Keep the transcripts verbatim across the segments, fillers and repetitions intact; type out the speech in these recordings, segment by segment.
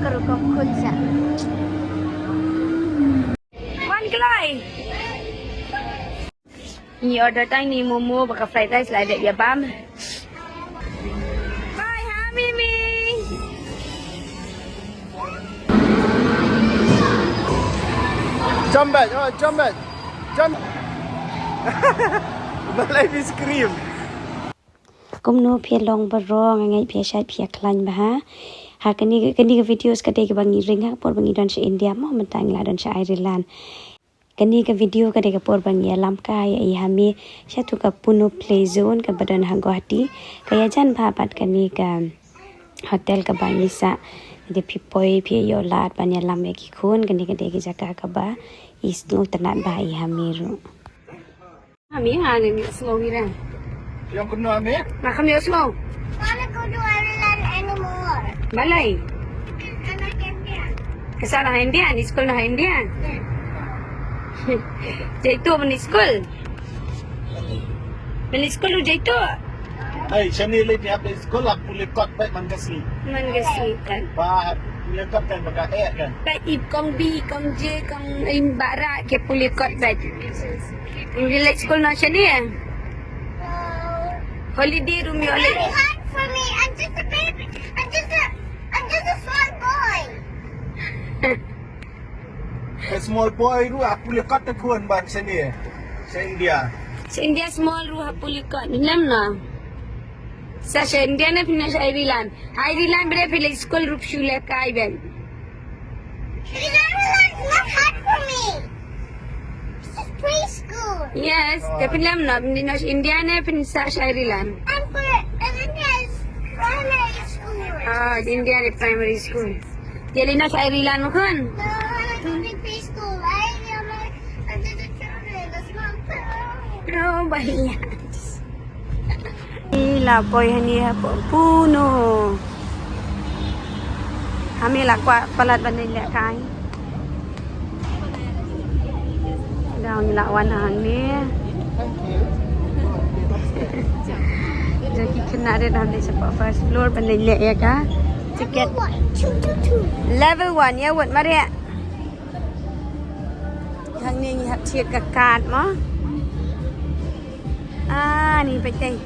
Ka rukom khun sa. Wan kloi. Ngi order tang ni momo bad ka fried rice la dep ïa bam. Bye ha Mimi. Jump back, oh, jump back. Jump. My life is scream. Kumno phi long baroh, nga ngeit phi shait phi khlaiñ bha. Ha kane kane ka video ka dei kaba ngi ring ha ka por ba ngi don sha India mo mynta ngi la don sha Ireland. Kane ka video ka dei ka por ba ngi ïalam kai ïa i Hami sha tu ka Puno Play Zone kaba don ha Guwahati. Ka ïajan bha bad kane ka hotel kaba ngi sah. Dei phi poi phi ïoh lad ban ïalam ïa ki khun, kane ka dei ka jaka kaba i sngewtynnat bha i Hami ruh. Hami, ha, ni sngew hi ra. Ïa kumno Hami? Ma kam ïoh sngew. Wanna go to Ireland anymore. Balei? Ka sa ha India, ni skul na ha India. Jaitu mani skul. Mani skul u jaitu. Ai, shane lei ni hap skul hap pule kot bad man ka sngi. Man ka sngi kan. Ba pule kot kan ba ka eh kan. Ba ip kong bi kong je kong im bara ke pule kot bad. Im lei skul na shane. Holiday room yo lei. Very hard for me. I'm just a baby. I'm just a, I'm just a small boy. A small boy ruh ha pule kot te khun ban sha ne. Sha India. Sha India small ruh ha pule kot. Lem na. Sa sha India ne phin sha Ireland. Ireland bre phi leh school ruh shu leh kai ben. Ireland is not hard for me. It's just preschool. Yes, te phi lem na, phi na India ne phi sa sha Ireland. And for, and India is primary school. Ah, India ne primary school. Te leh na sha Ireland mo khun. No, I want to be preschool. I, I'm like, I'm just a children. That's not fair. Oh, bahaya. Ngi la poi hangne hapoh Puno. Hami la kwah palat ban leit lehkai. Dang ngi la wan hangne. Jong ki khynnah rit hap leit shapoh first floor ban leit leh ïa ka ticket. One, two, two, two. Level one, ïa wut mariah. Hangne ngi hap thied ka card mo. Ah, ni peit.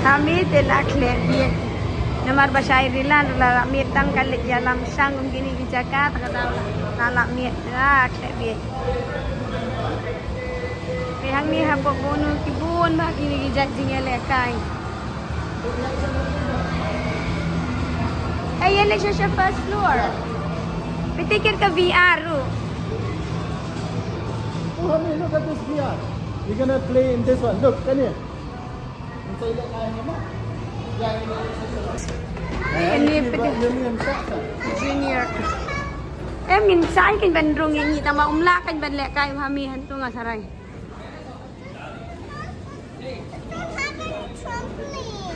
Hami te la khleh bieit. Namar ba sha Ireland la lah miet tang ka leit ïalam shang kum kine ki jaka, te ka dang la lah miet, la khleh bieit. Te hangne hapoh Puno ki bun bha kine ki jait jingïalehkai. Ei, ïaleh sha sha first floor. Phi ticket ka V R ruh. Oh, honey, look at this V R. We're gonna play in this one. Look, come here. Kane phi dei junior. Em ngin sa ai kan ban rung ïa ngi tang ba um lah kan ban lehkai ha mi hangtu nga sarai.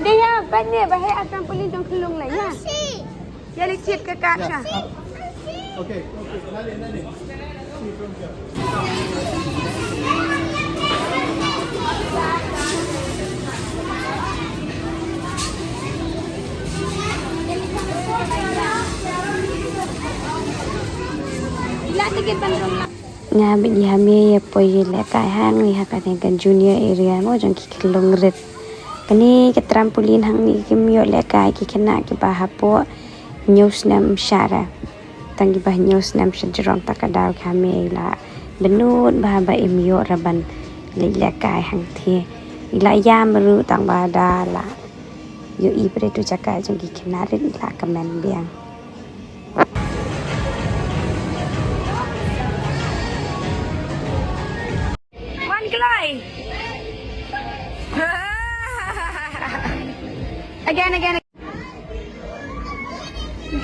Dei ïa ban ne ba heh trampoline jong khlung la ïa. Ïa leit thied ka card sha. Okay, okay. Nani, nani. Nga bad i Hami ïa poi lehkai hangne ha kane ka junior area mo jong ki khyllung rit. Kane ka trampoline hangne kim ïoh lehkai ki khynnah kiba hapoh hynñiew snem sha re. Tang kiba hynñiew snem sha jrong ta ka daw ka Hami la bynnud bha ba im ïoh ra ban leit lehkai hangtei. I la ïam ruh tang ba da la ïohi ba dei tu jaka jong ki khynnah rit i la kmen biang. One glide. Again, again.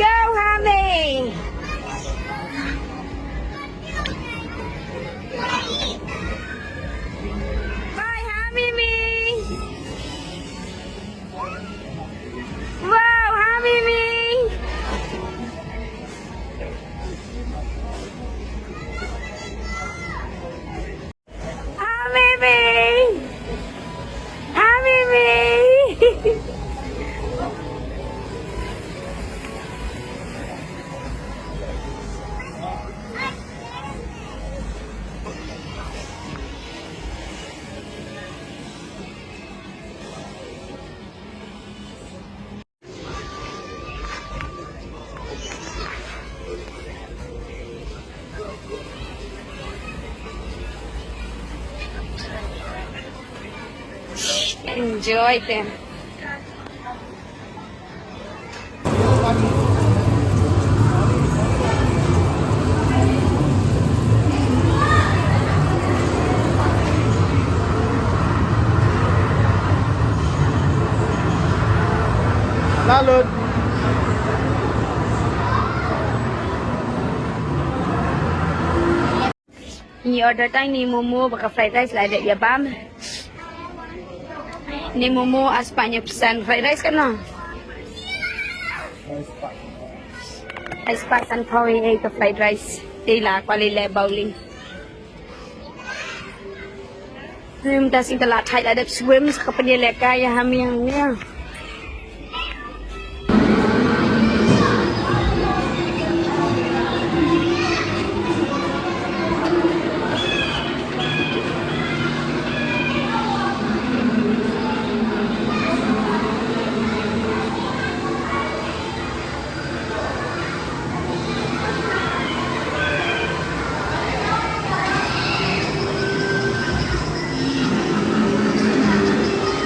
Go, Hami. Bye, Hami, me. Wow, Hami, me. Enjoy te. Lalut. Ngi order tang ine i momo bad ka fried rice, la dep ïa bam. Ine i momo ar spah hynñiew phew san, fried rice katno? Ar spah san phew ïa ka fried rice. Te la kwah leh bowling. Swim, da sing te la thait, la dep swim sa ka pynïalehkai ïa ha miang miang.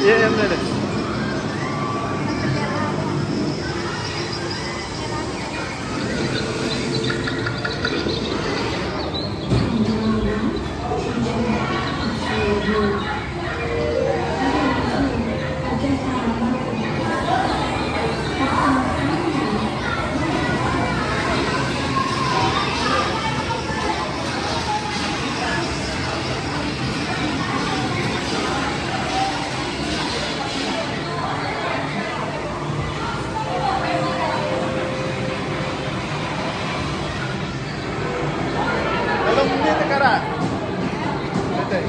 Ye, em, dei, dei. Ka long mynta ka rak. Betul.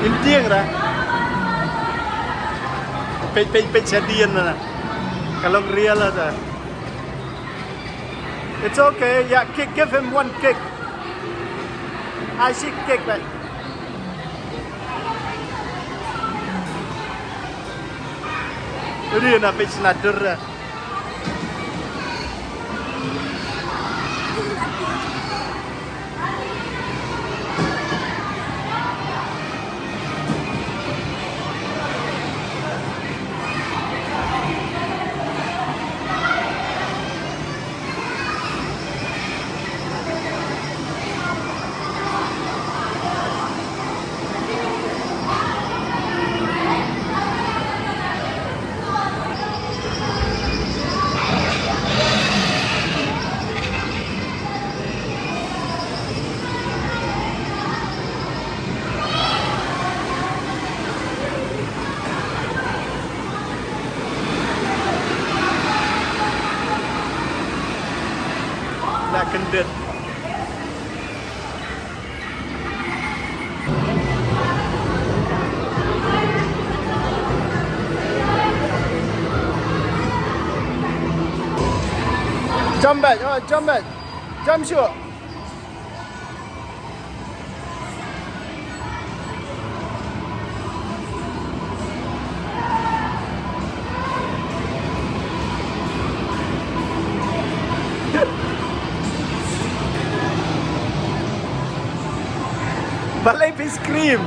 Im tieng ra. Peit, peit, peit sha dien na. Ka long real la ta. It's okay. Yeah, kick. Give him one kick. Ai shi kick, mate. Ri na peit sha na dur. La kyndit. Jump back, oh, jump back. Jump shuh. Balei phi scream?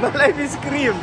Balei phi scream?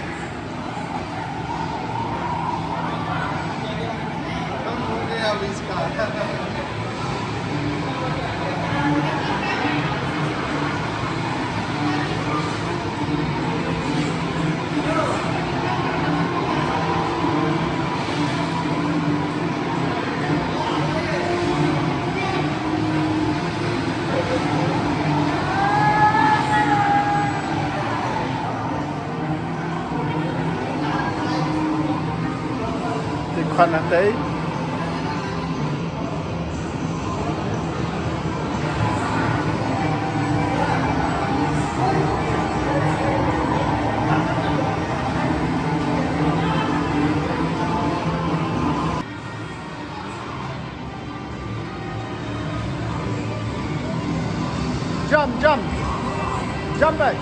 Te khwan hangtei. Jump, jump. Jump back.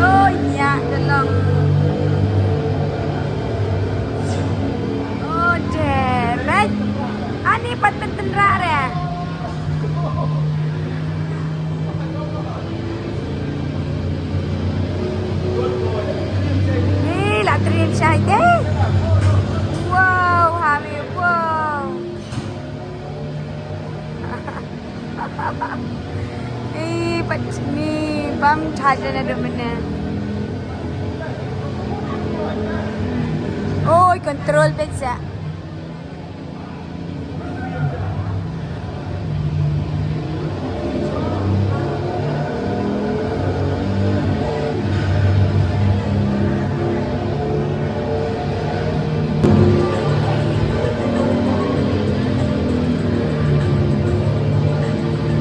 Oh, ïa, da long. Oh, deret. Ani pat tynrah re. Ni la trim shai de. Wow, hami, wow. Ih, pat ni bam thaja na do mena. Oi, control pet sa.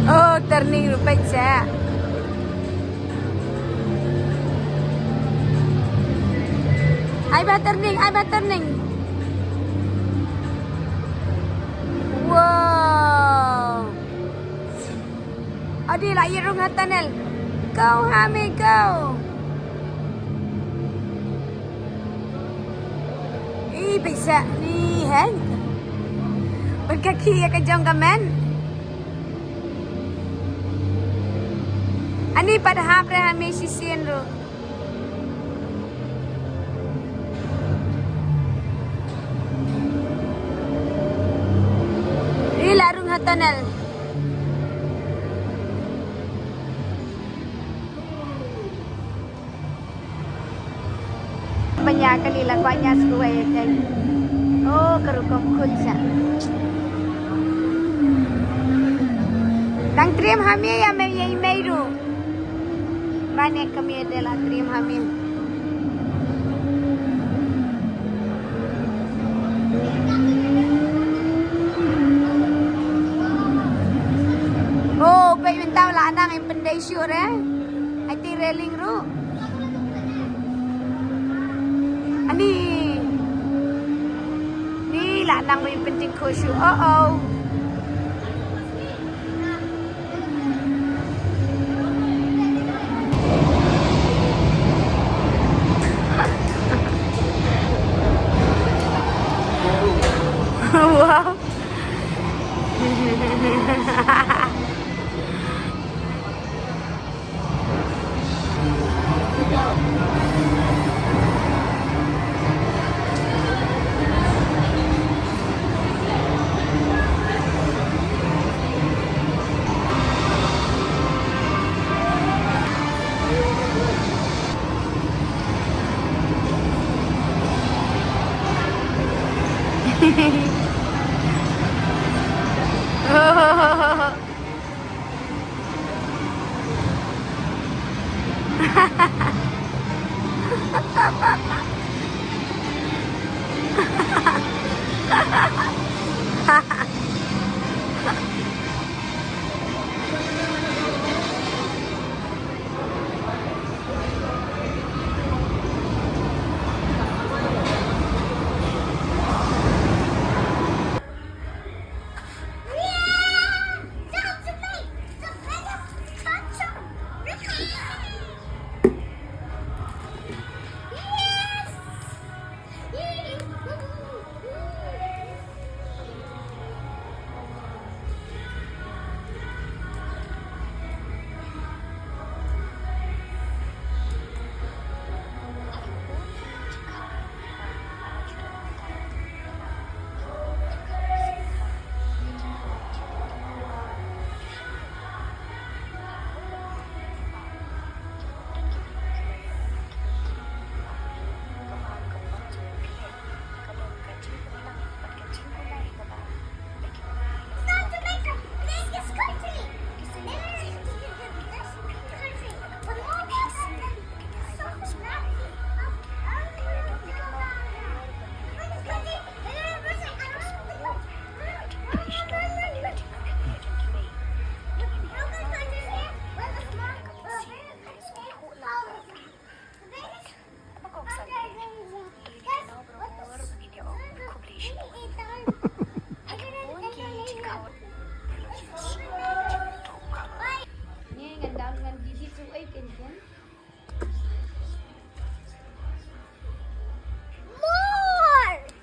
Oh, turning ruh peit seh. Ai ba turning, ai ba turning. Wow. Adi la ïa rung ha tunnel. Go, hami, go. Ih, pisa ni, hen. Ban ka khi ïa ka jong ka men. Ani pat hap re, hami, shisien ruh. Ih, la rung ha tunnel. Banya kali la kwah nya skuwai ïa kai. Oh, ka rukom khun sa. Dang trim hami ïa me ïa i mei ruh. Mane kami de la trim hami. Oh, peit mynta la nang im pyndei shuh re. Ai ti railing ruh. Ani. Ni la nang im pynjingkhuh shuh. Oh, oh. Wow.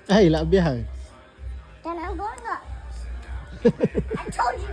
Hey, lah biar. Then I'm going up. I told you.